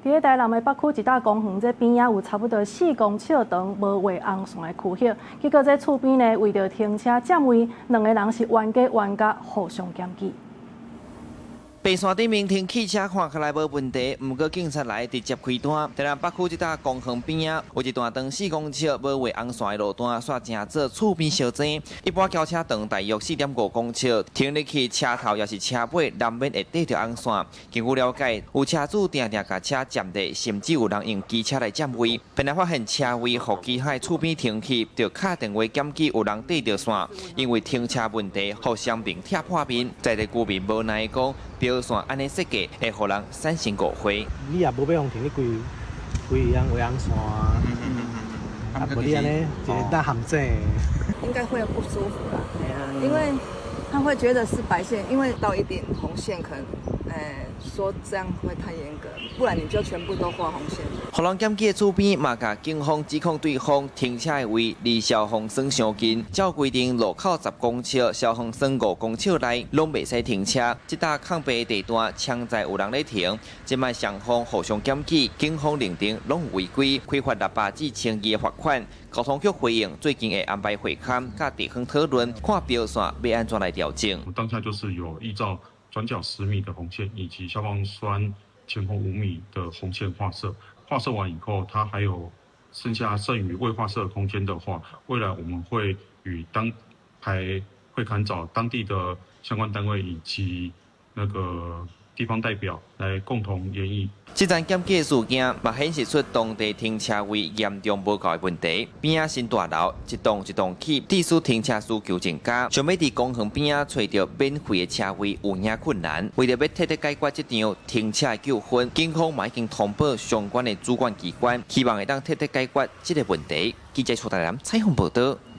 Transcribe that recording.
佇咧台南的北區一搭公園，這邊仔有差不多4公尺長無畫紅線的區域，結果這厝邊呢為著停車佔位，兩个人是冤家冤甲互相檢舉。白線頂面停汽車看起來無問題，毋過警察來直接開單。台南北區這搭公園邊仔有一段長四公尺無畫紅線的路段，煞成做厝邊相爭。一般轎車長大約4.5公尺，停入去車頭抑是車尾，難免會綴著紅線。根據了解，有車主定定共車佔地，甚至有人用機車來佔位。本來發現車位予其他厝邊停去，就敲電話檢舉有人綴著線，因為停車問題，予雙面拆破面。在地居民無奈講，標線按呢設計會予人產生誤會。你也無欲予停，你規規樣畫紅線啊，啊，無你按呢一個大陷阱。應該會不舒服啦，因為他會覺得是白線，因為到一點紅線可能，說這樣會太嚴格，不然你就全部都畫紅線。予人檢舉的厝邊嘛，共警方指控對方停車的位離消防栓傷近，照規定路口10公尺，消防栓5公尺內攏袂使停車。這搭空白地段，常在有人咧停，這擺雙方互相檢舉，警方認定攏違規，開罰600至1200的罰款。交通局回應，最近會安排會勘，佮地方討論，看標線欲按怎來調整。當下就是有依照轉角10米的紅線以及消防栓前後5米的紅線劃設，劃設完以後，它還有剩下剩餘未劃設的空間的話，未來我們會與當排會勘找當地的相關單位以及那個地方代表來共同研議。這樁檢舉事件嘛顯示出當地停車位嚴重無夠的問題。邊仔新大樓一棟一棟起，致使停車需求增加，想欲佇公園邊仔揣著免費的車位有影困難。為著欲徹底解決這場停車的糾紛，警方嘛已經通報相關的主管機關，希望會當徹底解決這个問題。記者徐大南採訪報導。